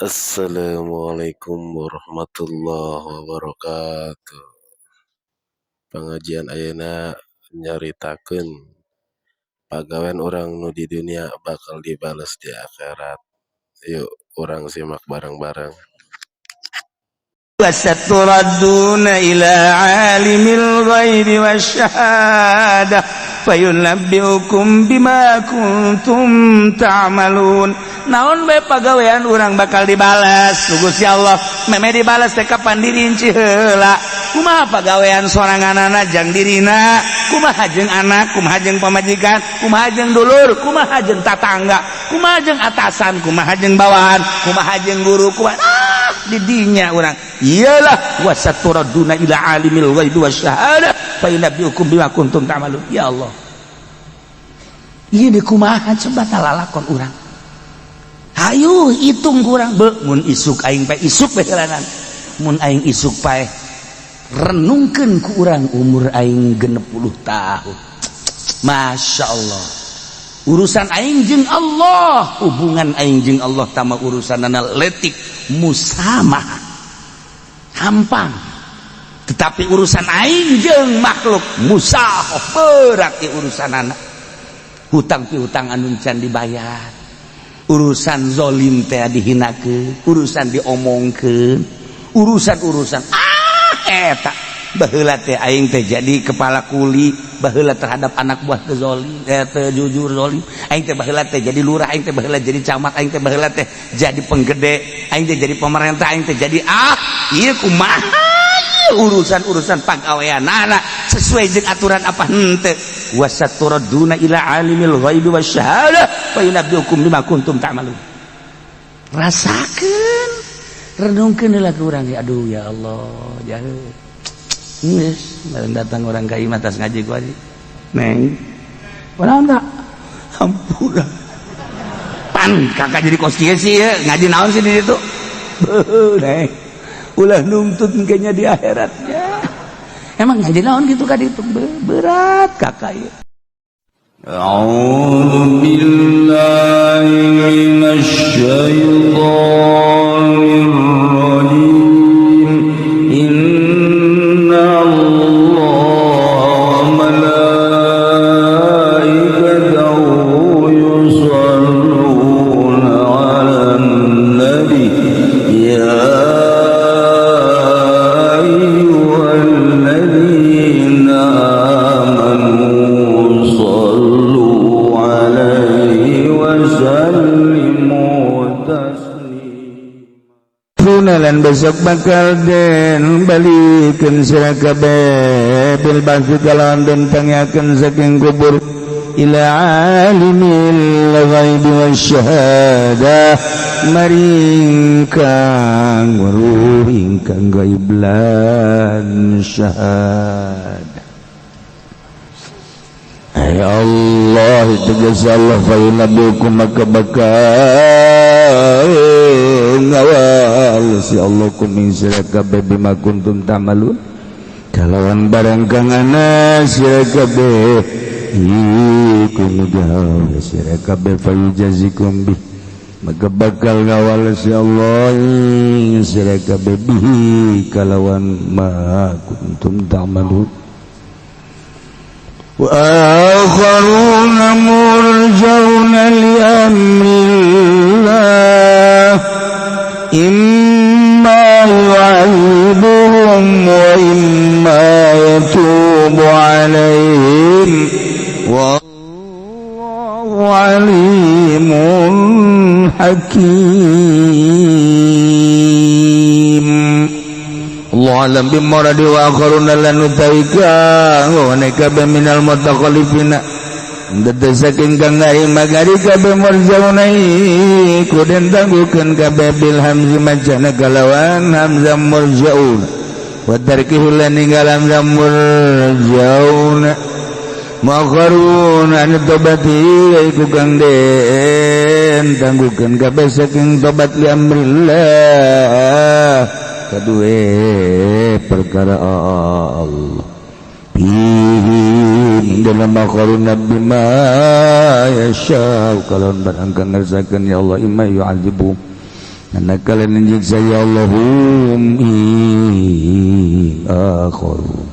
Assalamualaikum warahmatullahi wabarakatuh. Pengajian ayeuna nyaritakeun pagawean urang nu di dunia bakal dibales di akhirat. Yuk, urang simak bareng-bareng. وستردون إلى عالم الغيب والشهادة فينبئكم بما كنتم تعملون. Naon bae pagawean urang bakal dibalas ku Gusti Allah. Meme dibalas teh kapan, dirinci heula. Kumaha pagawean soranganana jang dirina, kumaha jeung anak, kumaha jeung pamajikan, kumaha jeung dulur, kumaha jeung tatangga, kumaha jeung atasan, kumaha jeung bawahan, kumaha jeung guru, kumaha ah didinya urang. Iyalah, wasaturadduna ila alimil ghaibi wasyahadah fayunabbiukum bima kuntum ta'malun. Ya Allah, ieu di kumaha coba lalakon urang? Hayu hitung kurang be mun isuk aing paeh, isuk bae heulanan. Mun aing isuk paeh, renungkeun ku urang umur aing 60 tahun. Masya Allah, urusan aing jeung Allah, hubungan aing jeung Allah tama urusanana letik musamah, hampang, tetapi urusan aing jeung makhluk musah, berat urusan anak, hutang piutang anu can dibayar, urusan zolim teh dihinakeun, urusan diomongkeun, urusan-urusan ah eta. Baheula teh aing teh jadi kepala kuli, baheula terhadap anak buah teh zolim, eh, teh jujur, zolim. Aing teh baheula teh jadi lurah, aing teh baheula jadi camat, aing teh baheula teh jadi penggede, aing teh jadi pemerintah, aing teh jadi ah ieu kumaha urusan-urusan pagaweanana sesuai jeung aturan apa henteu. Wasaturadduna ila alimil ghaibi wasyahadah fayunabbiukum bima kuntum ta'malun. Rasakeun, renungkeun heula ku urang. Aduh, ya Allah, jahe geus bareng datang orang ka imah tas ngaji ku aji neng kunaon, Kak? Hampura pan kakak jadi kos kieu sih ya. Ngaji naon sih di situ? Beuh, neng, ulah nuntut kayaknya di akhiratnya. Emang ngaji naon gitu kan itu berat kakak ya. أعوذ بالله من الشيطان الرجيم. إن الله وملائكته يصلون على النبي يا أيها الذين آمنوا صلوا عليه وسلموا تسليما. Lan besok bakal den balikeun sira kabeh bil ba'tsi kalawan den tangiakeun saking kubur ila alimil ghaibi wasyahadah maring kang weruh ingkang gaib lan syahadah. Ya Allah, tegas Allah, fayunabbiukum maka bakal ngawal si Allah kum ing sira kabeh bima kuntum ta'malun kalawan barang kang ana sira kabeh iku gawe sira kabeh. Fayujazikum bi maka bakal ngawal si Allah ing sira kabeh bihi kalawan ma kuntum ta'malun. وآخرون مرجون لأمر الله إما يعذبهم وإما يتوب عليهم والله عليم حكيم. Allah alam bimuradi. Wa akharuna lan utawi kang kabeh minal mutakhallifina saking kang magari kabeh murjauna iku den tangguhkeun kabeh bil hamzi macana kalawan hamzah murjaun wa tarkihi lan ninggal hamzah murjauna. Muakharun an tobati iku kang den tangguhkeun kabeh saking tobat li amrillah kadue perkara Allah fihi dalam akharun bima yasha kalawan barang kang ngersakeun ya Allah imma yu'adzibu. Nana kalian nyiksa ya Allahum ing akharun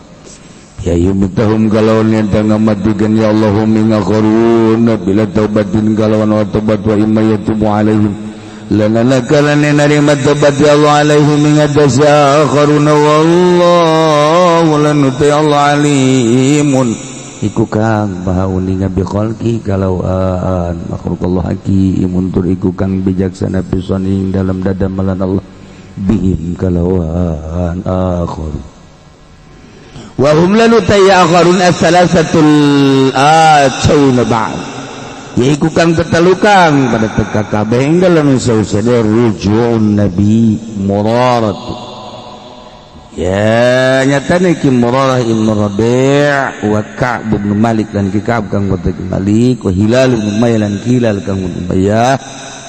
ya yumitahum kalawan yang ngamatikan ya Allahum ing akharun bila taubatin kalawan wa taubat wa imma yatubu alaihim lana kalian narima taubat ya Allah alaihim ing atas akharuna. Wallahu lan Allah alimun iku kang maha uninga bi khalqi kalawan makhluk Allah, hakimun tur iku kang bijaksana pisan ing dalam dadamelan Allah bihim kalawan akhar. Wa hum lalu taya akharun as-salasatul atayna ba'd, yaiku kang tetelukang pada teka kabeh ing dalam sausade rujuun nabi Murarat. Ya, nyatane ki Murarah ibn Rabi' wa Ka'b bin Malik dan ki Ka'b kang bin Malik wa Hilal bin Umayyah lan Hilal kang bin Umayyah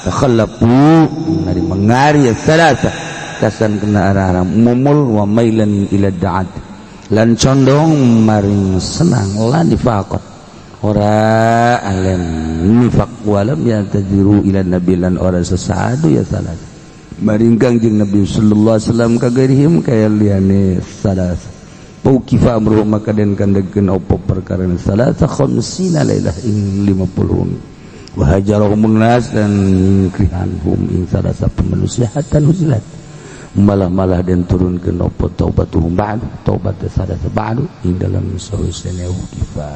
takhallafu nari mengari salasa kasan kena arah-arah mumul wa mailan ila da'at lan condong maring senang lan nifaqat ora alem nifaq walam ya'tadziru ila nabi lan ora sesadu ya salah maring Kangjeng Nabi sallallahu alaihi wasallam kagairihim kaya liyane salas. Paukifa amruhu maka den kandegkeun opo perkara salasa khamsina lailah ing 50 wa hajarahum nas dan nyingkrihan hum ing salasa manusia hatta nuzilat malah-malah dan turunkeun opo taubatuhum ba'du taubat salasa ba'du ing dalam sawisene ukifa.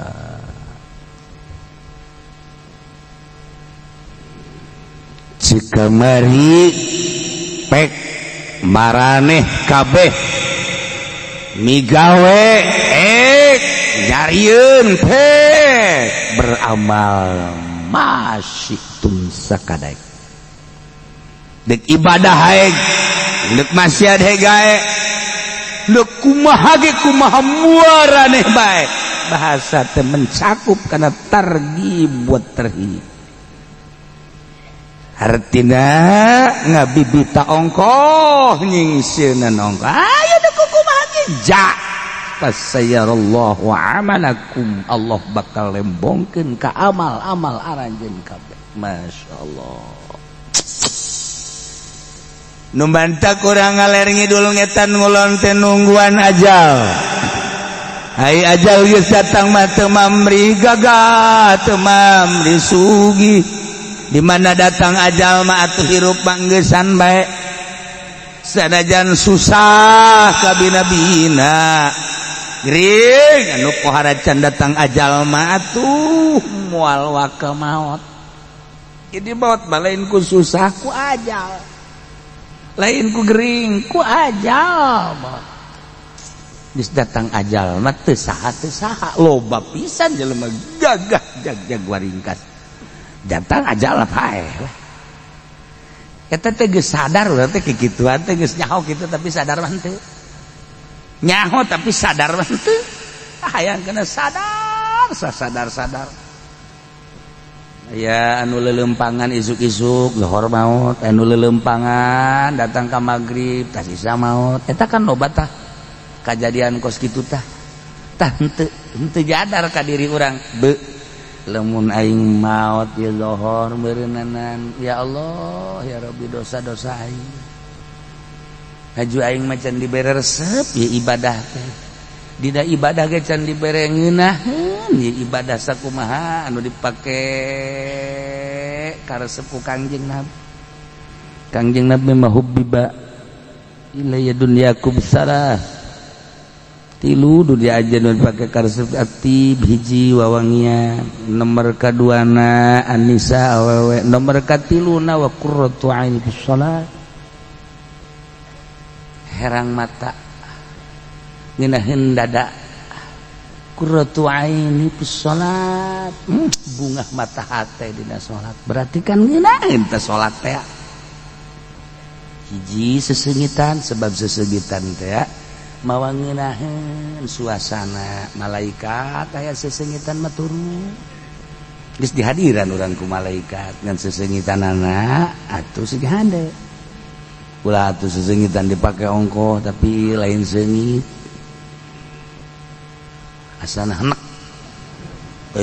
Cikamari pek maraneh kabeh migawe ek nyarieun pek beramal masih tum sakadaek dek ibadah haek dek maksiat hegae dek kumaha ge kumaha muaraneh bae. Bahasa teh mencakup karena targhib buat terhib, artina ngabibita ongkoh nyingsieunan ongkoh ayo dek kumaha ge ja fasayarallahu amalakum. Allah bakal lembongkeun ka amal-amal aranjeun kabeh. Masyaallah, nu bantah kurang ngaler ngidul ngetan ngulon teh nungguan ajal. Hai ajal geus datang mah teu mamri gagah, teu mamri sugih. Di mana datang ajal mah atuh hirup manggesan bae sanajan susah kabina-bina gering anu pohara can datang ajal mah atuh moal waka maot. Jadi maot mah lain ku susah, ku ajal, lain ku gering, ku ajal maot. Geus datang ajal mah teu saha teu saha. Loba pisan jelema gagah jag-jag waringkas, datang ajal paeh. Eta teh geus sadar urang teh kikituan teh geus nyaho kitu, tapi sadar mah henteu. Nyaho tapi sadar mah henteu. Hayang kena sadar sasadar-sadar ya anu lelempangan isuk-isuk lohor maut, anu lelempangan datang ka magrib tas isa maut. Eta kan loba tah kajadian kos kitu tah. Tah henteu henteu jadar ka diri urang be lemun aing maot ya lohor meureunnanan. Ya Allah ya Rabbi, dosa-dosa aing haju aing macan dibere resep ya ibadah teh dina ibadah ge can dibere ngeunaheun ya ibadah sakumaha anu dipake karesep ku Kangjeng Nabi. Kangjeng Nabi mah hubbiba ilayya dunyakum salah tilu dunia aja nu dipake karesep atib hiji wawangian, nomor kaduana anisa awewe, nomor katiluna wa qurratu aini bis salat, herang mata ngeunaheun dada, qurratu aini bis salat, bungah mata hate dina salat. Berarti kan ngeunaheun teh salat teh hiji sesengitan, sebab sesengitan teh mawa ngeunaheun suasana malaikat aya sesengitan mah turun geus dihadiran urang ku malaikat ngan sesengitanana atuh sing hade ulah atuh sesengitan dipake ongkoh tapi lain seungit asana henek.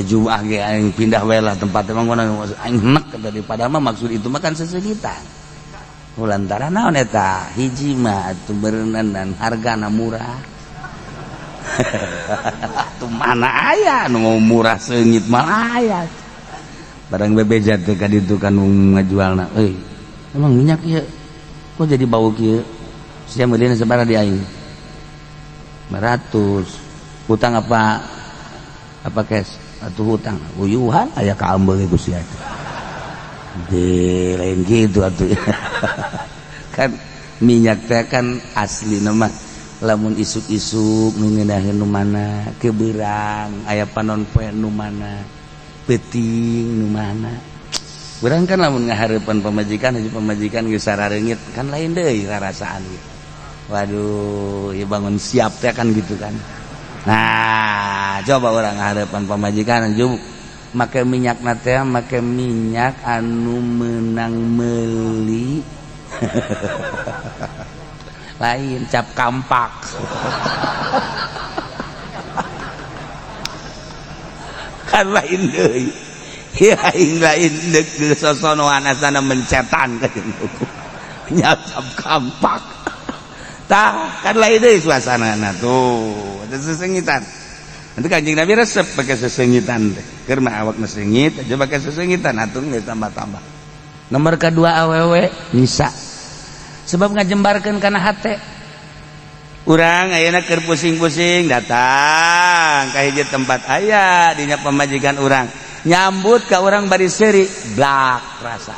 Jumat ge aing pindah we lah tempat emang mana aing henek daripada mah. Maksud itu mah kan sesengitan. Lantaran naon eta hiji mah atuh beureunan hargana murah. Atuh mana aya nu mau murah seungit mah aya. Barang bebeja teh ka ditu kan ngajualna, euy emang minyak ieu kok jadi bau kieu? Sia meulina sabaraha di aing? 500. Hutang apa apa cash? Atuh hutang. Uyuhan aya kaambeul ku sia. De lain gitu atuh. Kan minyak teh kan asli nama lamun isuk-isuk nu ngeunaheun nu mana, keberang aya panon poe nu mana, peuting nu mana. Urang kan lamun ngahareupan pamajikan, hiji pamajikan geus sarareungit kan lain deui rarasaan gitu. Waduh, ieu bangun siap teh kan gitu kan. Nah, coba urang ngahareupan pamajikan juk make minyak na teh, make minyak anu menang meuli lain cap kampak. Kan lain deui. Ya aing lain deuk sosonoan asana mencetan ka nyap cap kampak. Tah kan lain deui suasanana tuh. Ada sesengitan. Nanti Kanjeng Nabi resep pakai sesengitan teh. Keur mah awakna seungit aja pakai sesengitan atuh geus tambah-tambah. Nomor kedua awewe nisa. Sebab ngajembarkeun kana hate. Urang ayeuna keur pusing-pusing datang ka hiji tempat aya dinya pamajikan urang. Nyambut ka urang bari seuri, blak rasa.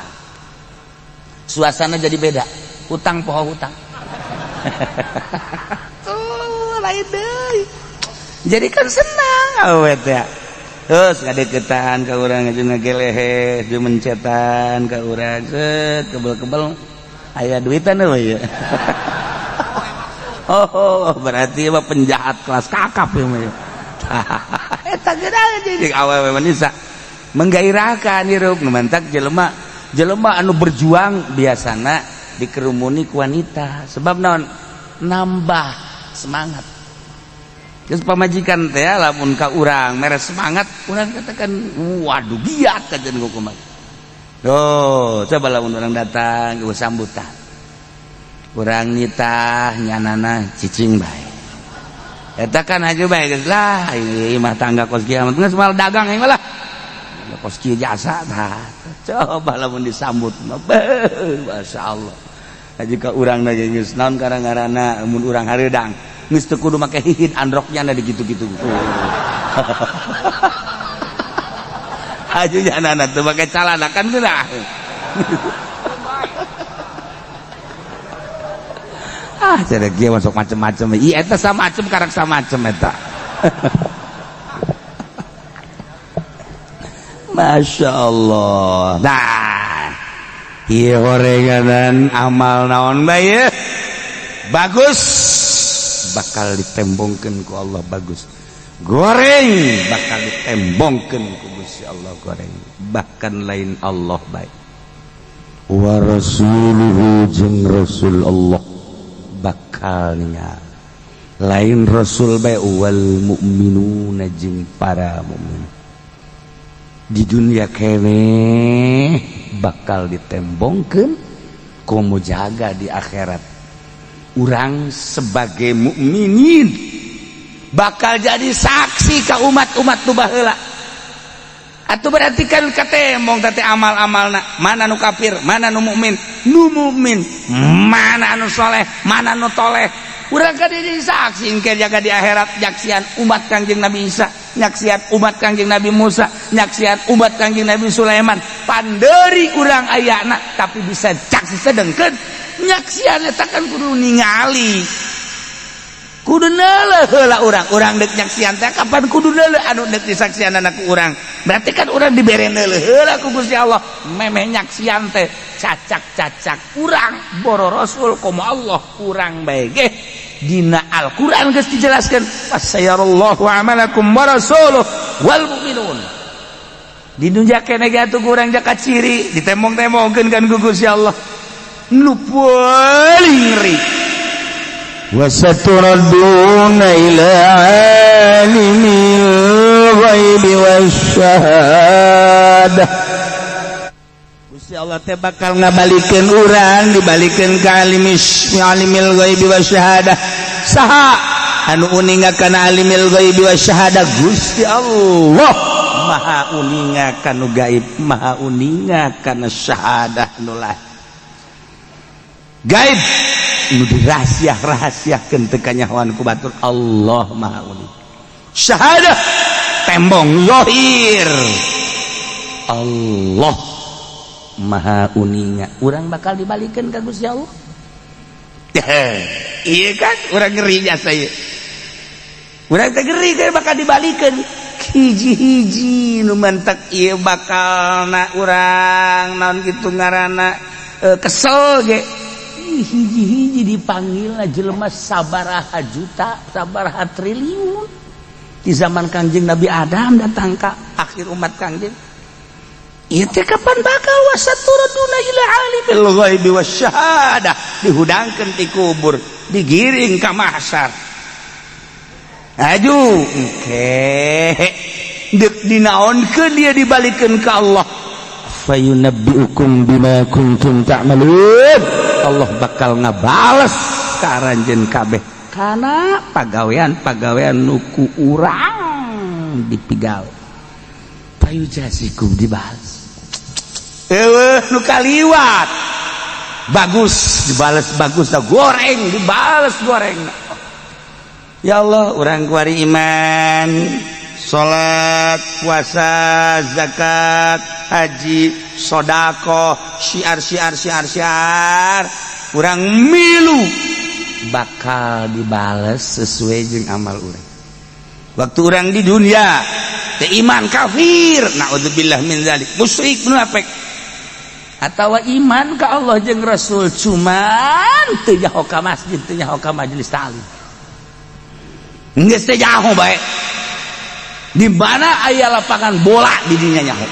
Suasana jadi beda. Hutang poho hutang. Tuh lain deui. Jadi kan senang awet ya. Terus ngadeukeutan ka urang jeung ngagelehe, jeung mencetan ka urang, set kebel-kebel aya duitan euy ya. Oh, berarti mah penjahat kelas kakap ya mah. Eta geus jadi awewe mah bisa menggairahkan hirup nu mantak jelema jelema anu berjuang biasana dikerumuni ku wanita sebab naon nambah semangat. Terus pamajikan teh lamun ka urang mere semangat urang katakan waduh giat kajen kumaha. Tuh, coba lamun urang datang ke sambutan. Urang nitah nyanana cicing bae. Eta kan aja bae geus lah ieu mah tangga kos kiamat geus mal dagang ieu mah lah. Kos kieu jasa tah. Coba lamun disambut mah masyaallah. Jika urang lagi geus naon karang-karana mun urang hareudang geus teu kudu make hihid androknya na digitu-gitu. Haju nyanana teu make calana kan geunah. Ah, cara kieu masuk macem-macem. Ieu eta samacem karak samacem eta. Masya Allah. Nah, ieu gorenganan amal naon bae bagus bakal ditembongkeun ku Allah bagus. Goreng bakal ditembongkeun ku Gusti Allah goreng. Bahkan lain Allah bae. Wa rasuluhu jeung rasul Allah bakal ningal. Lain rasul bae wal mukminuna jeung para mukmin. Di dunia keneh bakal ditembongkeun komo jaga di akhirat. Urang sebagai mukminin bakal jadi saksi ka umat-umat nu baheula. Atuh berarti kan katembong teh amal-amalna, mana nu kafir, mana nu mukmin, mana anu soleh, mana nu toleh. Urang kan jadi saksi engke jaga di akhirat nyaksian umat Kangjeng Nabi Isa, nyaksian umat Kangjeng Nabi Musa, nyaksian umat Kangjeng Nabi Sulaiman. Panderi urang ayana tapi bisa saksi sedengkeun nyaksian eta kan kudu ningali. Kudu neuleuh heula urang, urang deuk nyaksian teh kapan kudu neuleuh anu deuk disaksianana ku urang. Berarti kan urang dibere neuleuh heula ku Gusti Allah. Memeh nyaksian teh cacak-cacak urang boro rasul komo Allah urang bae ge. Dina Al-Qur'an geus dijelaskeun fasayarallahu amalakum wa rasuluh wal mu'minun. Di dunya keneh ge atuh urang jaka ciri ditembong-tembongkeun kan ku Gusti Allah. Nu paling ngeri. وستردون إلى عالم الغيب والشهادة. Gusti Allah teh bakal ngabalikeun urang, dibalikeun ka alimis alimil ghaibi wasyahadah. Saha anu uninga kana alimil ghaibi wasyahadah? Gusti Allah maha uninga kanu gaib, maha uninga kana syahadah, nu lahir gaib, nu dirahsia-rahasiakeun teu kanyahoan ku batur, Allah maha uning. Syahadah tembong zahir, Allah maha uninga. Urang bakal dibalikan ke Gusti Allah. Iya kan, urang ngeri jasa ieu. Urang teh ngeri kan bakal dibalikan. Hiji-hiji nu mantak ieu bakal na urang naon kitu ngaranna, kesel ge. Hiji-hiji dipanggil jelema sabaraha juta, sabaraha triliun, di zaman Kangjeng Nabi Adam datang ka akhir umat Kangjeng. Ieu teh kapan bakal wasaturaduna ila alimil ghaibi wasyahadah, dihudangkeun ti kubur, digiring ka mahsyar. Aju engke deuk dinaonkeun dia dibalikeun ka Allah, fayunabbiukum bima kuntum ta'malun. Allah bakal ngabales ka aranjeun kabeh kana pagawean-pagawean nu ku urang dipigawe. Fayujazikum, dibales. Eueuh nu kaliwat bagus dibales bagus, dah goreng dibales goreng. Ya Allah, urang kuari iman, salat, puasa, zakat, haji, sodako, syiar syiar syiar syiar, urang milu bakal dibales sesuai jeung amal urang waktu urang di dunia. Teu iman, kafir, naudzubillah min zalik, musyrik, munafik, atau iman ke Allah jeung Rasul, cuman teu nyaho ka masjid, teu nyaho ka majelis ta'lim, geus teu nyaho bae. Di mana aya lapangan bola, di dinya nyaho.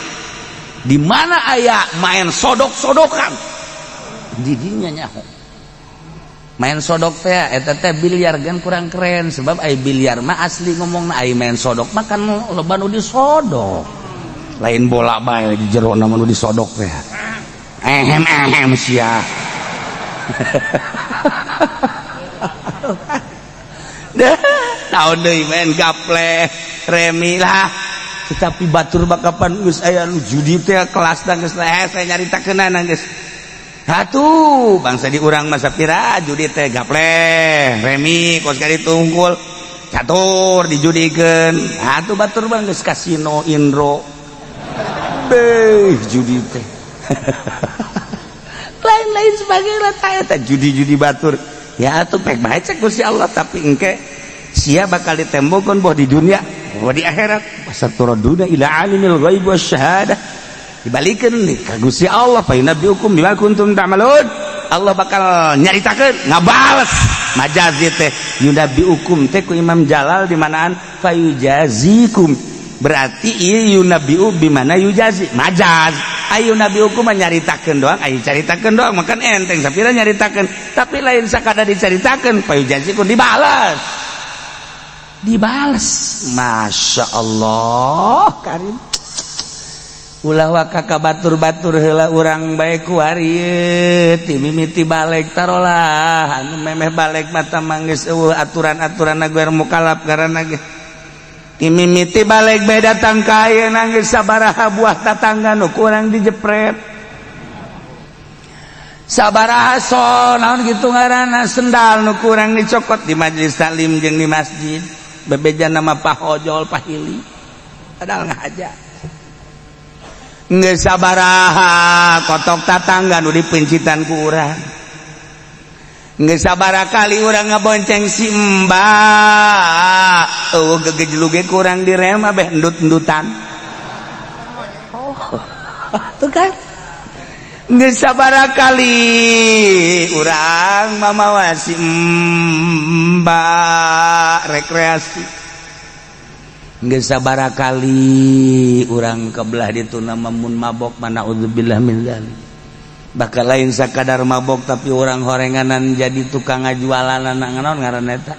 Di mana aya main sodok-sodokan, di dinya nyaho. Main sodok teh eta teh biliar kan kurang keren, sebab aya biliar mah asli ngomongna, aya main sodok mah kan loba nu disodok, lain bola bae di jero na nu disodok teh. Ehem ehem sia. Dah naon deui, main gaple, remi lah. Tetapi batur bakapan geus aya nu judi teh kelas geus lah, saya nyaritakeunana geus. Atuh bangsa di urang masa pira judi teh gaple, remi, kos kali tunggul, catur dijudikeun. Atuh batur bang geus kasino indro. Beh, judi teh. Lain-lain sebagainya eta judi-judi batur. Ya atuh pek bae cek Gusti Allah, tapi engke sia bakal ditembokeun boh di dunia boh di akhirat. Wasaturaduna ila alimil ghaib wasyahadah, dibalikeun nih ka Gusti Allah, fayunabbiukum bima kuntum ta'malun. Allah bakal nyaritakeun, ngabales. Majazi teh yunabbiukum teh ku Imam Jalal di manaan fayujazikum, berarti ieu yunabbiu bimana yujazi, majaz. Ayo nabi hukum nyaritakeun doang, ayo caritakeun doang makan enteng sapira nyaritakeun, tapi lain sakada dicaritakeun. Fayujazikum, dibales, dibales. Masya Allah karim. Ulah waka ka batur-batur heula, urang bae kuari ti mimiti balik tarolah anu memeh balik mata manggis eueuh aturan-aturan guer mukalaf karena ge ti mimiti balik bae datang ka ayeuna geus sabaraha buah tatangga nu kurang dijepret, sabaraha so naon kitu ngaranna sendal nu kurang dicokot di majelis taklim jeung di masjid, bebeja nama pahojol pahili padahal ngahaja. Geus sabaraha kotok tatangga nu dipencitan ku urang. Geus sabaraha kali urang ngabonceng si Mbak, eueuh gegejlug ge kurang direm, abeh endut-endutan. Oh, tuh kan. Geus sabaraha kali urang mamawa si Mbak rekreasi. Geus sabaraha kali urang kebelah ditu nama mun mabok mana, naudzubillah min dzalik. Bakal lain sakadar mabok, tapi orang horenganan jadi tukang ngajualan, naon ngaranna eta,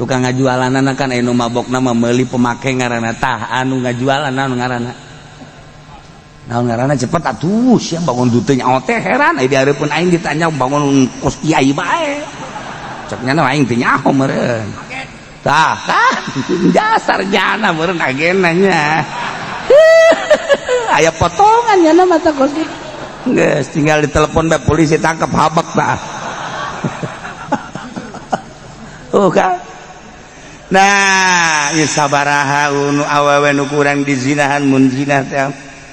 tukang ngajualan kan anu mabok nama meuli pemake ngaranna, tah anu ngajualan naon ngaranna. Naon ngaranna, cepet atuh sia bangun dute nyaho teh. Heran aya di hareupeun aing ditanya bangun kos kiai bae. Cek nya aing teh nyaho meureun. Tah, tah dasar jana meureun agena nya. Aya potongan nya mata kos kitu. Geus tinggal ditelepon bae polisi, tangkap habak tah. Oh kan? Nah, ieu sabaraha nu awewe nu kurang dizinahan, mun zina teh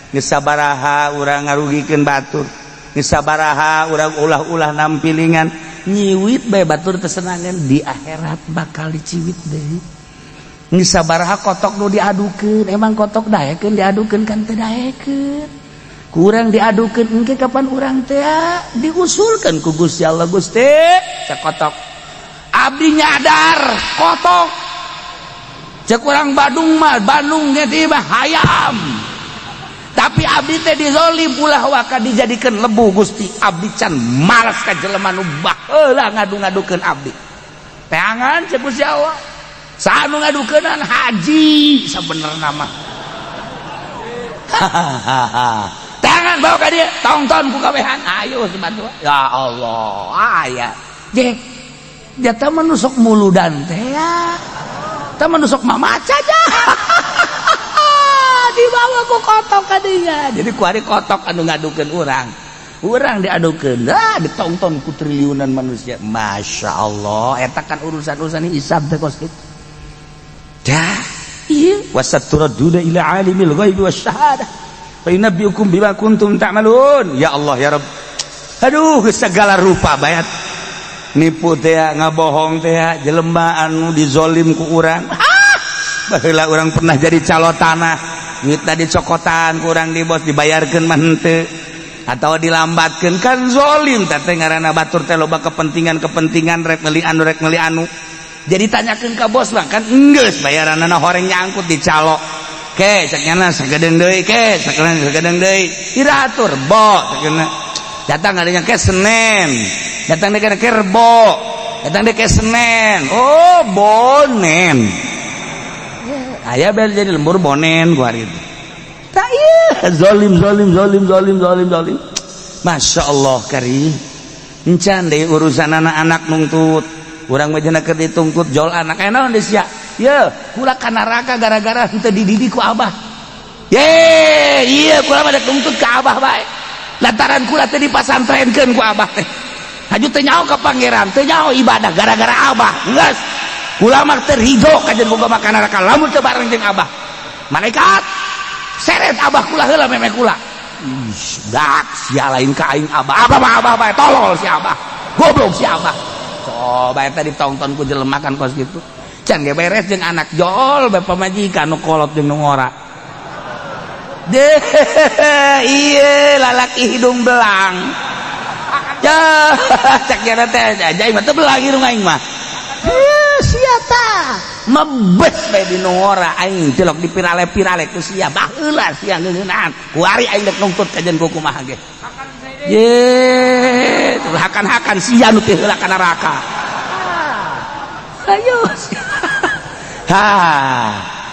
geus sabaraha urang ngarugikeun batur, geus sabaraha urang ulah-ulah nampilingan nyiwit bae batur tesenangan, di akhirat bakal diciwit deui. Geus sabaraha kotok nu diadukeun, emang kotok daekeun diadukeun? Kan teu daekeun. Kurang diadukeun, engke kapan urang teh diusulkeun ku Gusti Allah? "Gusti," cek kotok, "abdi nyadar kotok." Cek urang Bandung mah, Bandung ge mah hayam, "tapi abdi teh dizolim, ulah waka dijadikan lebu. Gusti, abdi can malas ka jelema nu baheula ngadu-ngadukeun abdi." "Teangan," cek Gusti Allah, "saha nu ngadukeunana?" "Haji sabenerna mah." "Hahaha, teangan, bawa ka dieu, tongton ku kabehan." Ayo sebantu, ya Allah, aya je jata menusuk muludan teh ya, teh menusuk mamaca aja dibawa ku kotok kadinya. Jadi kuari kotok anu ngadukeun urang, urang diadukeun, ah, ditonton ku triliunan manusia. Masya Allah, eta kan urusan-urusan hisab teh kos kitu dah. Iya, wasaturadduna ila alimil ghaibi wasyahadah fayunabbiukum bima kuntum ta'malun. Ya Allah, ya Rabb, aduh, segala rupa bayat nipu teh, ngabohong teh, jelema anu dizolim ku urang. Ah, baheula urang pernah jadi calo tanah, duit tadi cokotan kurang di bos, dibayarkan mah henteu atau dilambatkan, kan zolim teh ngaranna. Batur teh loba kepentingan-kepentingan, rek meuli anu, rek meuli anu, jadi tanyakeun ka bos mah kan enggeus bayaranna, horeng nyangkut di calo ke cek nyana sagedeung deui, ke sagedeung deui, iratur bo cek datang adanya ke Senin, datang deui ke Rebo, datang deui ke Senin, oh bonen aya bel jadi lembur bonen gua hari itu tak. Iya, zalim, zalim, zalim, zalim, zalim, zalim. Masya Allah karim. Encan deh urusan anak-anak nungtut urang mah, keur dituntut jol anak naon deui sia? Ye, kula ka neraka gara-gara henteu dididik ku abah. Ye, iya, kula mah tuntut ka abah bae lantaran kula teh dipasantrenkeun ku abah teh. Haju teu nyaho ka Pangeran, teu nyaho ibadah gara-gara abah. Geus kula mah teu ridho kajen boga makan neraka lamun teu bareng jeung abah. Malaikat, seret abah kula heula meme kula. Ih, dak sia lain ka aing abah. Abah mah abah bae, tolol si abah. Goblok si abah. Coba eta ditonton ku jelema kan kos kitu. Can ge beres jeung anak, jol bae pamajikan nu kolot jeung nu ngora. Deh, iya, lalaki hidung belang. Ya, cek nya teh aja mah teu belang hidung aing mah. Sia tah mebes bae di nu ngora, aing tilok dipirale-pirale ku sia. Baheula sia ngeunaan kuari aing dek nungtut kajen ku kumaha ge. Ye, hakan-hakan sia nu teu heula ka neraka. Ayo. Ha,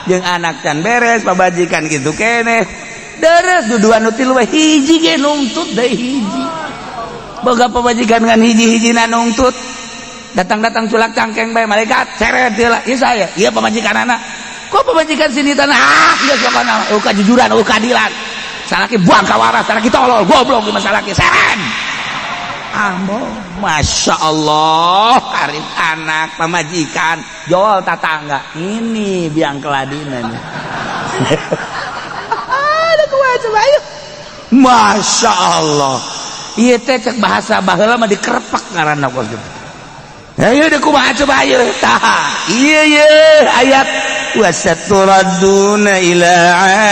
jeung anak can beres, pabajikan gitu keneh. Deres duduan nu tilu hiji ge nungtut deui hiji. Boga pamajikan ngan hiji-hijina nungtut. Datang-datang culak cangkeng bae, "Malaikat, seret heula." "Ieu saya, ieu pamajikan anak." "Kok pamajikan sini tanah?" "Ah, geus pokona eueuh kajujuran, eueuh keadilan. Salaki buang ka waras, salaki tolol, goblok di salaki, seret." Ambo, Masya Allah, karib anak, pamajikan, jual tatangga. Ini biang keladinan. Ada kumaha coba, ayo. Masya Allah. Iya teh cek bahasa baheula mah dikerpek ngaranna kos gitu. Ayo deh, kumaha coba, ayo. Tah, iya iya ayat wasaturadduna ila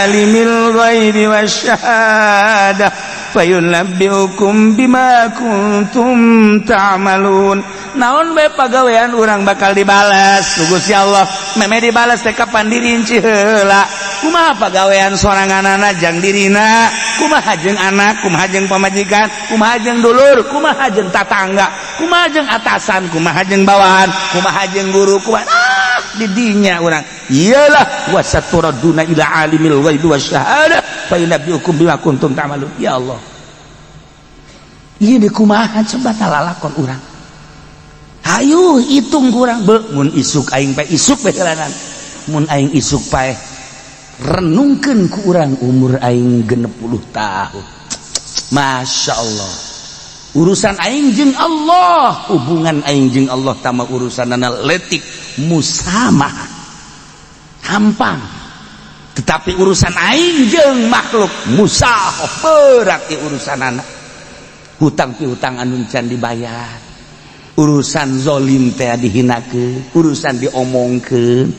alimil ghaibi wasyahadah fayunabbiukum bima kuntum ta'malun. Naon bae pagawean urang bakal dibalas ku Gusti Allah. Meme dibalas teh kapan dirinci heula. Kumaha pagawean soranganana jang dirina, kumaha jeung anak, kumaha jeung pamajikan, kumaha jeung dulur, kumaha jeung tatangga, kumaha jeung atasan, kumaha jeung bawahan, kumaha jeung guru, kumaha. Ah, Di dinya urang iyalah wasaturaduna ila alimil ghaibi wasyahadah fa yunabbiukum bima kuntum ta'malun. Ya Allah, ieu di kumaha coba talalakon urang? Hayu hitung kurang be mun isuk aing paeh, isuk bae jalanan mun aing isuk paeh, renungkeun ku urang umur aing 60 tahun. Masya Allah, urusan aing jeung Allah, hubungan aing jeung Allah tama urusanana letik musamah hampang, tetapi urusan aing jeung makhluk musah berat. Urusanana hutang piutang anu can dibayar, urusan zolim teh dihinakeun, urusan diomongkeun,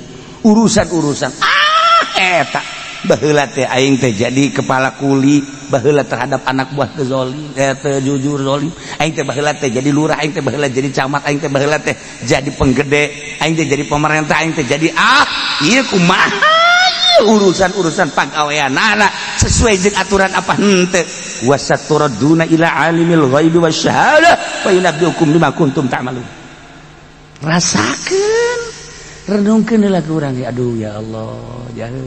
urusan-urusan ah eta. Baheula teh aing teh jadi kepala kuli, baheula terhadap anak buah teh zolim, teh jujur, zolim. Aing teh baheula teh jadi lurah, aing teh baheula jadi camat, aing teh baheula teh jadi penggede, aing teh jadi pemerintah, aing teh jadi ah ieu kumaha urusan-urusan pagaweanana sesuai jeung aturan apa henteu. Wasaturaduna ila alimil ghaibi wasyahadah fa yunabbiukum bima kuntum ta'malun. Rasakeun, renungkeun heula ku urang. Aduh, ya Allah, jahe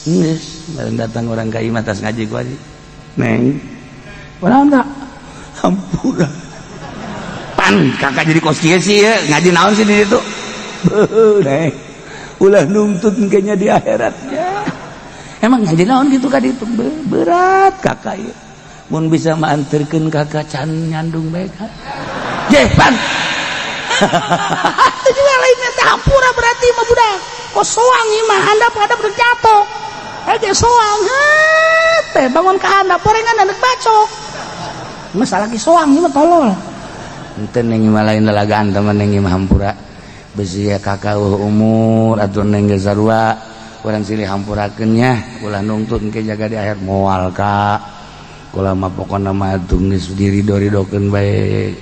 geus bareng datang orang ka imah tas ngaji ku aji neng kunaon kak? Hampura pan kakak jadi kos kieu sih ya ngaji naon sih di situ. Beuh, neng, ulah nuntut kayaknya di akhiratnya. Emang ngaji naon gitu ka ditu? Berat kakak ya, mun bisa mah anterkeun kakak can nyandung bae kak. Je pan itu juga lainnya teh hampura berarti mah budak kok soang ieu mah handap hadap udah jatuh aja soang teh bangun ke handap porengan anak bacok masalah lagi soang ieu mah tolol. Henteu neng mah lain lalagaan teman neng mah, hampura besi ya kakak umur atuh neng ge sarua urang silih hampurakeun nya, ulah nungtut engke jaga di akhir. Moal kak, kula mah pokona mah atuh geus dirido-ridokeun bae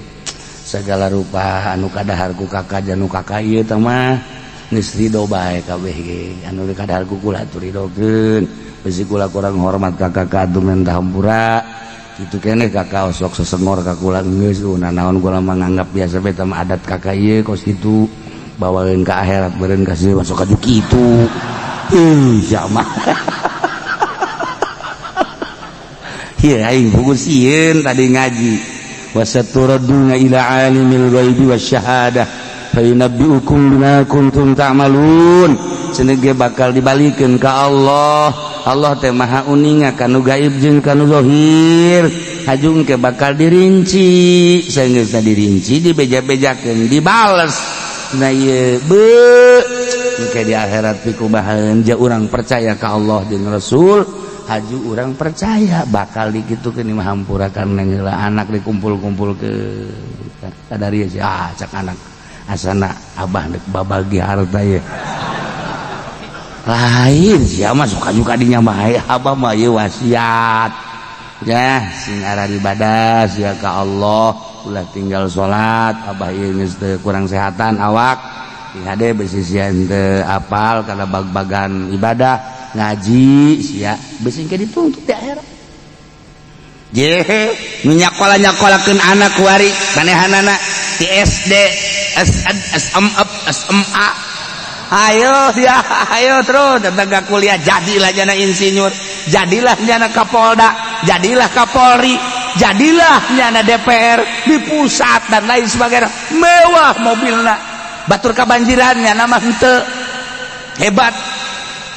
segala rupa anu kadahar ku kakak janu kakak ieu teh mah geus ridho bae kabeh ge anu kadahar ku kula atuh ridokeun. Besi kula kurang hormat ka kakak atuh minta hampura kitu keneh. Kakak osok sesengor ka kula geus naon, kula mah nganggap biasa bae mah adat kakak ieu kos kitu, bawaeun ka akhirat beureun kasih masuk ka kitu. Ih, sia mah. Ieu aing pugus sieun tadi ngaji wasaturaduna ila alimil ghaibi wasyahadah fayunabbiukum bima kuntum ta'malun. Cenah ge bakal dibalikeun ka Allah. Allah teh maha uninga kanu gaib jeung kanu zahir. Hajung ke bakal dirinci, saenggeusna dirinci, dibeja-bejakeun, dibales. Nah ieu be engke di akhirat pikumahaeun ja urang percaya ka Allah jeung Rasul, haju urang percaya bakal dikitukeun. Mah hampura karena heula anak dikumpul-kumpul ke kadari sih ah cak anak asana abah dek babagi harta ye lain sia mah suka juga dinya mah abah mah ieu wasiat ya sing arah ibadah sia ka Allah, ulah tinggal salat. Abah ieu geus teu kurang sehatan awak hade besi sia teu apal kana bag-bagan ibadah ngaji sia besi engke dituntut di akhirat. Je nu nyakola-nyakolakeun anak kuari manehanana di SD, SMA, SMA, ayo ya, ayo terus datang ke kuliah, jadilah jana insinyur, jadilah jana Kapolda, jadilah Kapolri, jadilah jana DPR di pusat dan lain sebagainya, mewah mobilna, batur kebanjirannya nama henteu hebat,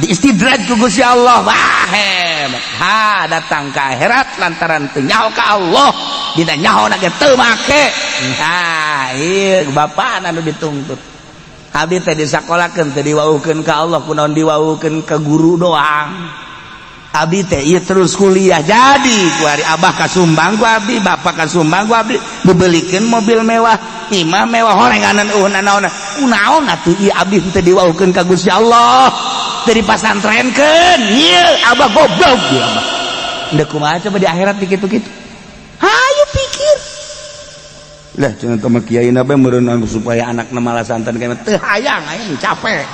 diistidraj ku Gusti Allah. Wah, hebat. Ha, datang ke akhirat lantaran teu nyaho ka Allah, dina nyaho na ge teu make. Nah, ieu bapak anu dituntut. Abdi teh disakolakeun teh diwauhkeun ka Allah, kunaon diwauhkeun ke guru doang? Abdi teh ieu terus kuliah jadi ku ari abah kasumbang ku abdi, bapak kasumbang ku abdi, dibelikeun mobil mewah, imah mewah, horenganan eueuh naon kunaon atuh ieu abdi teh diwauhkeun ka Gusti Allah teh dipasantrenkeun ieu abah goblok ieu abah. Ndek kumaha coba di akhirat dikitu-kitu? Hayu pikir lah. Cenah teh kiai nabe meureun supaya anakna malah santan kayak teu hayang aing capek.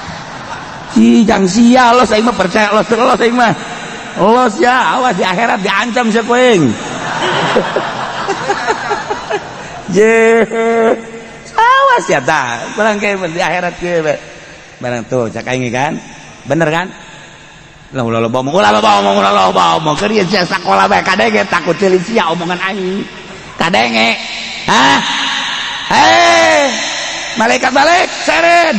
Si jang sia los aing mah percaya los los aing mah. Los ya, awas di akhirat diancam sia kuing. Je. Awas ya tah, barang kayak di akhirat kieu we. Barang tuh cak aing kan. Bener kan? Lah ulah loba omong, ulah loba omong, ulah loba omong. Keur ieu sia sakola bae kadenge takut ceuli sia omongan aing. Kadenge. Hah? Hei, malaikat balik, seret.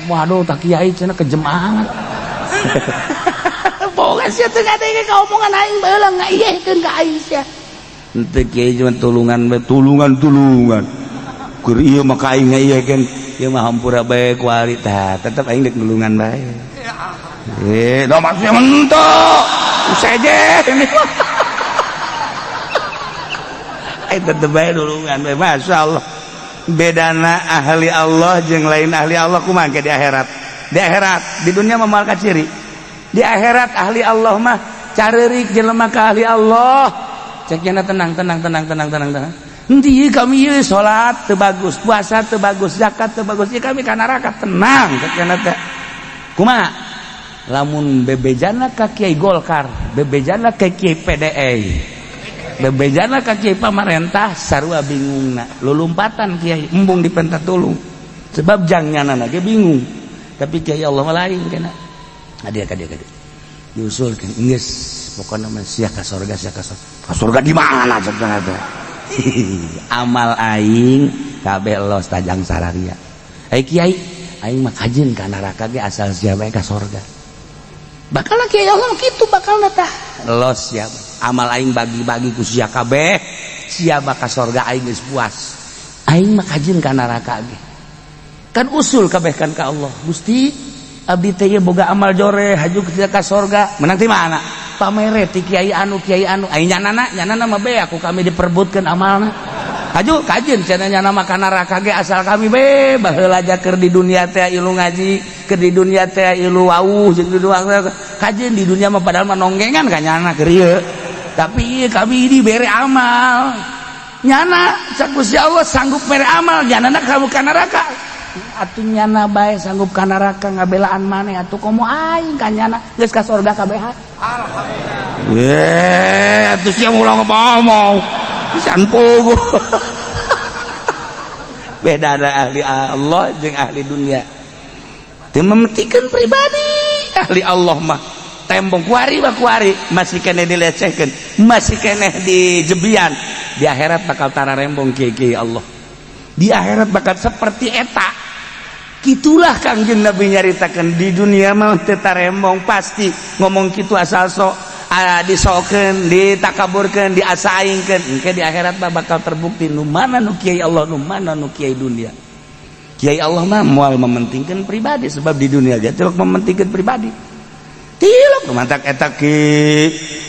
Waduh, tak kiai cenah kejem amat. Boga sia teu ngadenge ka omongan aing baheula ngaiyehkeun ka aing sia. Henteu kiai cuma tulungan bae, tulungan-tulungan. Keur ieu mah ka aing ngaiyehkeun, ieu mah hampura bae kuari tah, tetep aing deuk nulungan bae. Eh, da maksudnya mentok. Seje ini. Aing tetep bae nulungan bae, masyaallah. Bedana ahli Allah jeung lain ahli Allah kumaha ke di akhirat? Di akhirat, di dunia mah moal kaciri. Di akhirat ahli Allah mah careurik jelema ka ahli Allah. Cek nya tenang tenang tenang tenang tenang tenang. Henteu ieu kami ieu salat teu bagus, puasa teu bagus, zakat teu bagus, ieu kami ka neraka tenang cek nya teh. Kumaha? Lamun bebejana ka Kiai Golkar, bebejana ka Kiai PDI, bebejana ka Kiai pamarentah sarua bingungna. Lulumpatan Kiai embung dipenta tulung. Sebab jangnyanana ge bingung. Tapi Kiai Allah mah lain kena. Hadir ka dieu ka dieu. Diusulkeun geus pokona mah sia ka sorga sia ka sorga. Ka sorga di mana cek teh? Amal aing kabeh los tajang sararia. Ai kiai, aing mah kajeun ka neraka ge asal sia bae ka sorga. Bakal kiai Allah kitu bakal tah. Los sia amal aing bagi-bagi ku sia kabeh, sia bakal sorga aing geus puas. Aing mah kajeun ka neraka ge. Kan usul kabeh kan ka Allah. Gusti, abdi teh boga amal joreh haju ka sorga. Menang ti mana? Pamere ti kiai anu aing nyanana nyanana mah be aku kami diperbutkeun amalna. Haju kajeun cenah nyana mah ka neraka ge asal kami be baheula keur di dunia teh ilu ngaji, keur di dunia teh ilu wauh jeung di dunia kajeun di dunia mah padahal mah nonggengan ka nyana keur ieu. Tapi ieu kami dibere amal. Nyana cak Gusti Allah sanggup mere amal, nyanana kamu ka neraka. Atuh nyana bae sanggup ka neraka ngabelaan maneh atuh komo aing ka nyana geus ka sorga kabeh. Alhamdulillah. Eh, atuh sia ulah ngomong. Pisan puguh. Beda ada ahli Allah jeung ahli dunia. Teu mementingkeun pribadi. Ahli Allah mah tembong kuari mah kuari masih keneh dilecehkeun, masih keneh dijebian. Di akhirat bakal tara rembong kiai-kiai Allah. Di akhirat bakal seperti eta. Kitulah Kangjeng Nabi nyaritakeun di dunia mah teu tarembong pasti ngomong kitu asal sok disokeun, ditakaburkeun, diasaingkeun. Engke di akhirat mah bakal terbukti nu mana nu kiai Allah, nu mana nu kiai dunia. Kiai Allah mah moal mementingkeun pribadi sebab di dunia ge tilok mementingkeun pribadi. Tilok mantak eta ki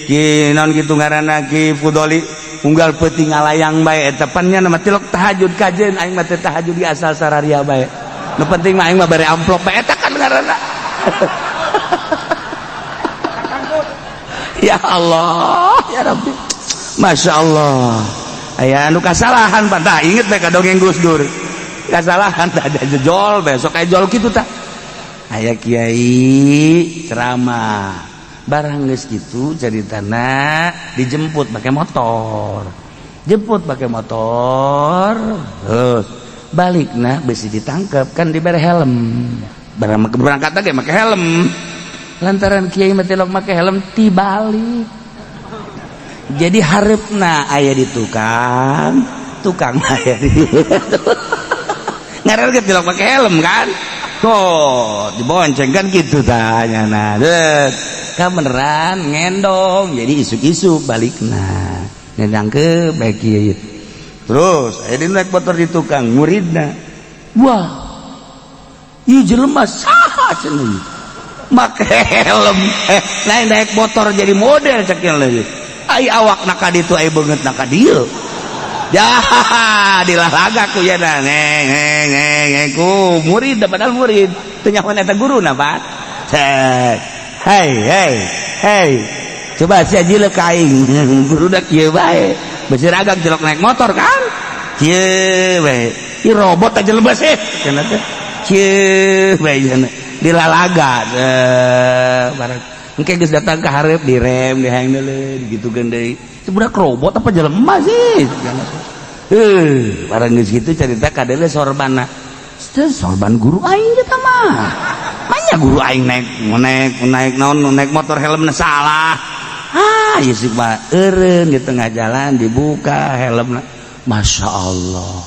ki naon kitu ngaranna Ki Fudoli unggal peuting ngalayang bae eta pan nya mah tilok tahajud kajeun aing mah teu tahajud di asal sararia bae. Nu penting mah aing mah bare amplop bae eta kan ngaranna. Ya Allah, ya Rabbi. Masya Allah. Aya anu kasalahan pan tah inget bae ka dongeng Gus Dur. Kasalahan tah ada jejol besok aya jol kitu tah. Aya kiai ceramah. Barang geus kitu caritana dijemput pakai motor. Jemput pakai motor. Terus balikna besi ditangkap kan dibere helm. Barang berangkat lagi make helm. Lantaran kiai mah tilok make helm tibalik. Jadi hareupna aya di tukang, tukang aya di ngaran ge tilok make helm kan. Tuh, dibonceng kan gitu tanya nah. Ka beneran ngendong jadi isuk-isuk balikna. Ngendang ke bae kiai. Terus aya di naik motor di tukang muridna. Wah. Ieu jelema saha cenah? Make helm lain naik motor jadi model cek lagi. Ai awak naka ditu ai beungeut naka dieu. Ya dilalaga ku ya neng neng neng ku murid padahal murid teu nyaho eta guruna Pak. Cek. Hei hei hei. Coba sia jileuk ka aing. Guru da kieu bae. Besi ragang jelok naik motor kan? Kieu bae. Ieu robot aja lebas sih. Cenah teh. Kieu bae cenah. Dilalaga barang engke geus datang ka hareup direm dihang deuleu digitukeun deui. Itu budak robot apa jelema sih? Barang geus kitu carita kadeuleu sorbana. Sorban guru aing eta mah. Manya guru aing naik naik naik naon naik motor helmna salah. Ah, ieu sih mah eureun di tengah jalan dibuka helmna. Masya Allah.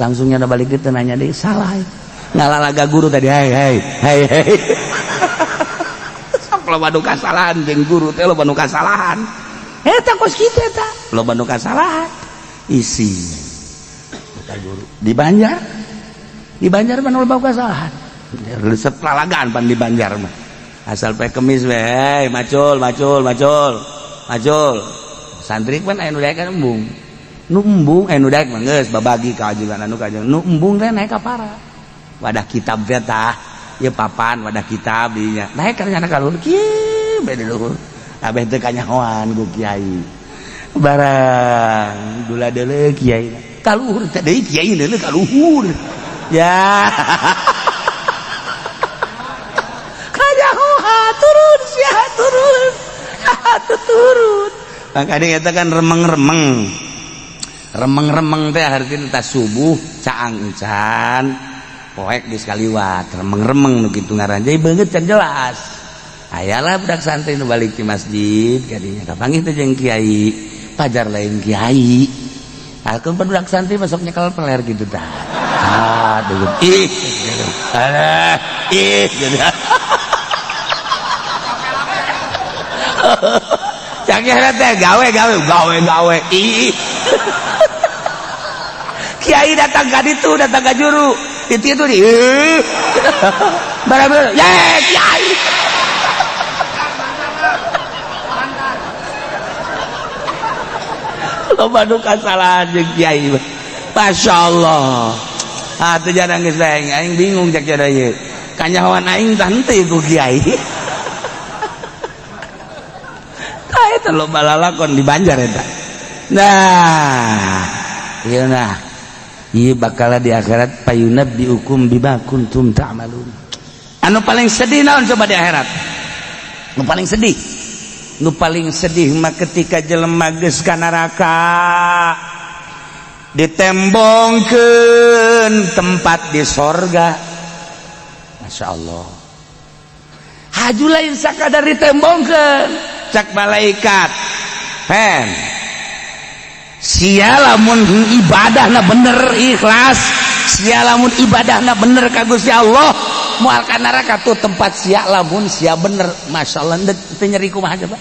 Langsung nyana balik itu nanya deui salah. Ngalalaga guru tadi hei hei hei hei. Sok loba nu kasalahan jeung guru teh loba nu kasalahan. Eta kos kitu eta. Loba nu kasalahan. Isi. Guru di Banjar. Di Banjar mah loba kesalahan. Resep lalagan pan di Banjar mah. Asal poe Kemis we, hey, macul macul macul. Macul. Santri pan aya nu daek kan embung. Nu embung aya nu daek mah geus babagi ka ajengan anu ka ajengan. Nu embung teh naik ka para. Wadah kitab teh tah. Ieu papan wadah kitab dinya. Naik ka nyana ka luhur kieu bae di luhur. Abeh teu kanyahoan ku kiai. Barang gula deuleu kiai. Ka luhur teh deui kiai deuleu ka luhur. Ya. Kanyahoan turun sia turun. Turun. Makanya eta kan remeng-remeng. Remeng-remeng teh hartina tas subuh caang encan poek geus kaliwat remeng-remeng nu kitu ngaran jadi beungeut can jelas. Ayalah budak santri nu balik di masjid kadinya kapanggih teh jeung kiai pajar lain kiai. Aku budak santri masuk nyekel peler gitu tah. Ah, ih gitu. Alah, ih gitu. Caknya teh gawe gawe gawe gawe ih. Kiai datang ka ditu, datang ka juru. Itu itu di. Barang-barang, ye kiai. Loba nu kasalahan jeung kiai. Masya Allah. Ah teu jarang geus aing, aing bingung cek cara ieu. Kanyahoan aing tah henteu ku kiai. Tah eta loba lalakon di Banjar eta. Nah, ieu nah. Ieu bakal di akhirat payunabbiukum bima kuntum ta'malun. Anu paling sedih naon coba di akhirat? Nu paling sedih. Nu paling sedih mah ketika jelema geus ka neraka ditembongkeun tempat di sorga. Masya Allah. Haju lain sakadar ditembongkeun cak malaikat. Pen sia lamun ibadahna bener ikhlas, sia lamun ibadahna bener ka Gusti Allah, moal ka neraka tuh tempat sia lamun sia bener. Masya Allah, teu nyeri kumaha coba.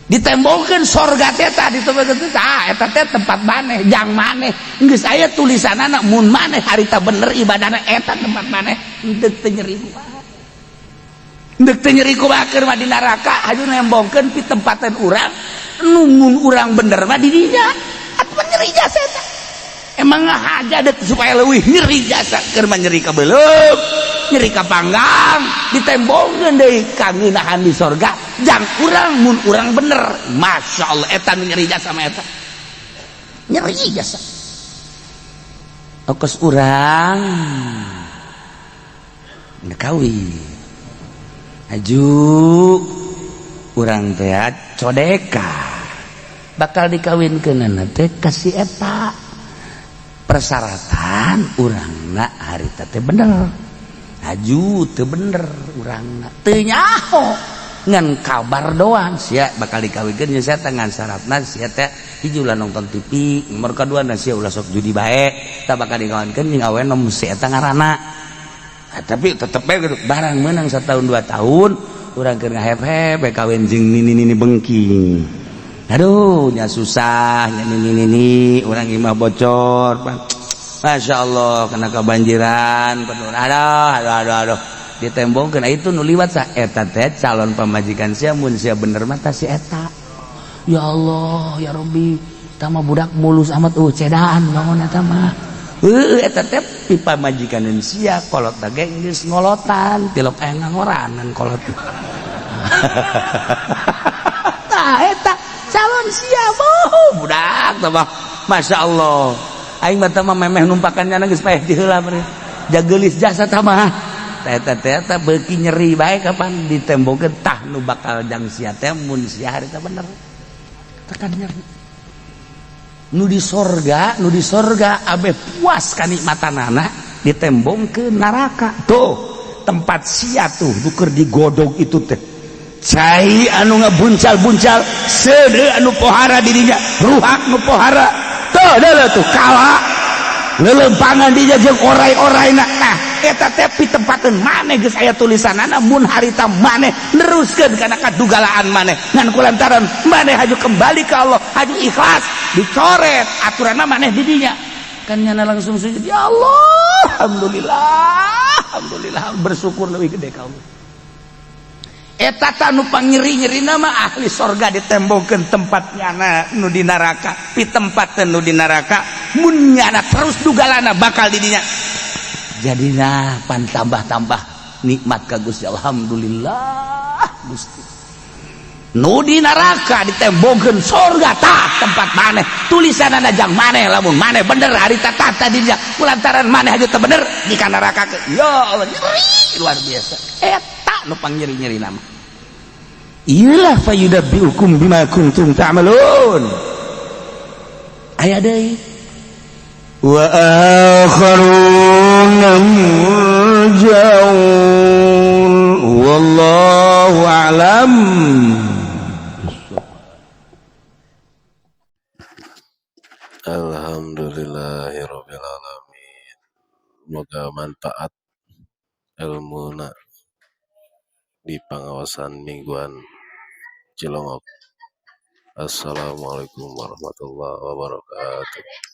Ditembongkeun sorga teh tah ditembongkeun tah eta teh tempat maneh, jang maneh. Geus aya tulisanana mun maneh harita bener ibadahna eta tempat maneh, henteu teu nyeri kumaha. Henteu teu nyeri kumaha keur mah di neraka haju nembongkeun pi tempatan urang. Nungun urang bener mah di dinya atuh nyeri jasa eta. Emang ngahaja dek supaya leuwih nyeri jasa keur mah nyeri ka beuleum, nyeri ka panggang, ditembongkeun deui kangeunahan di sorga jang urang mun urang bener. Masya Allah eta nu nyeri jasa mah eta. Nyeri jasa. Okos urang kawin. Aju urang teh codeka bakal dikawinkeunana teh ka si eta. Persyaratan urangna harita teh bener. Aju teu bener urangna teu nyaho ngan kabar doang sia bakal dikawinkeun jeung sia teh ngan syaratna sia teh hiji ulah nonton TV, nomor kadua na sia ulah sok judi bae, tah bakal dikawinkeun jeung awewe nu si eta ngaranna. Nah, tapi tetep bae gitu barang meunang setahun 2 tahun urang keur ngahep-hep kawin jeung nini-nini bengking. Aduh, nya susah, nya nini-nini urang imah bocor. Masya Allah, kena kebanjiran, penuh. Aduh, aduh, aduh, aduh. Ditembongkeun itu nu liwat sa eta teh calon pamajikan sia mun sia bener mah tah si eta. Ya Allah, ya Rabbi, tah mah budak mulus amat cedaan bangun eta mah. Heueuh eta teh pipa majikaneun sia kolot da ge geus ngolotan, tilok aya ngangoranan kolot. Tah eta calon sia boh budak tah mah. Masya Allah. Aing mah tah mah memeh numpakan nyana geus paeh ti heula meureun. Jageulis jasa tah mah. Tah eta teh eta beuki nyeri bae kapan ditembongkeun tah nu bakal jang sia teh mun sia harita bener. Tekan nyeri. Nu di sorga, nu di sorga abeh puas kanikmatanana Ditembongkeun neraka tuh, tempat sia tuh nu keur digodog itu teh. Cai anu ngabuncal-buncal, seudeuh anu pohara dirinya, ruhak nu pohara tuh, deuleu tuh kala lelempangan dinya jeung orai-oraina. Nah, eta teh pitempateun maneh geus aya tulisanana mun harita maneh neruskeun kana kadugalaan maneh, ngan kulantaran maneh haju kembali ke Allah, haju ikhlas, dicoret aturanna maneh di dinya. Kan nyana langsung sujud, ya Allah, alhamdulillah, alhamdulillah, bersyukur lebih gede ka Allah. Eta tah nu pangnyeri-nyeri mah ahli sorga ditembongkeun tempat nyana nu di neraka, pitempatkeun nu di neraka. Mun nyana terus dugalana bakal di dinya, jadina pan tambah-tambah nikmat ka Gusti. Alhamdulillah Gusti. Nu di neraka ditembongkeun sorga, tah tempat maneh, tulisanana jang maneh lamun maneh bener harita tata dinya. Kulantaran maneh aja teu bener di neraka, ya Allah, nyeri luar biasa. Eta nu pangnyeri-nyeri nama iyalah, fayunabbiukum bima kuntum ta'malun. Aya deui. Wa akharuna murjaun, wallahu a'lam. Alhamdulillahirabbil alamin. Moga manfaat ilmuna di pengawasan mingguan Cilongok. Assalamualaikum warahmatullahi wabarakatuh.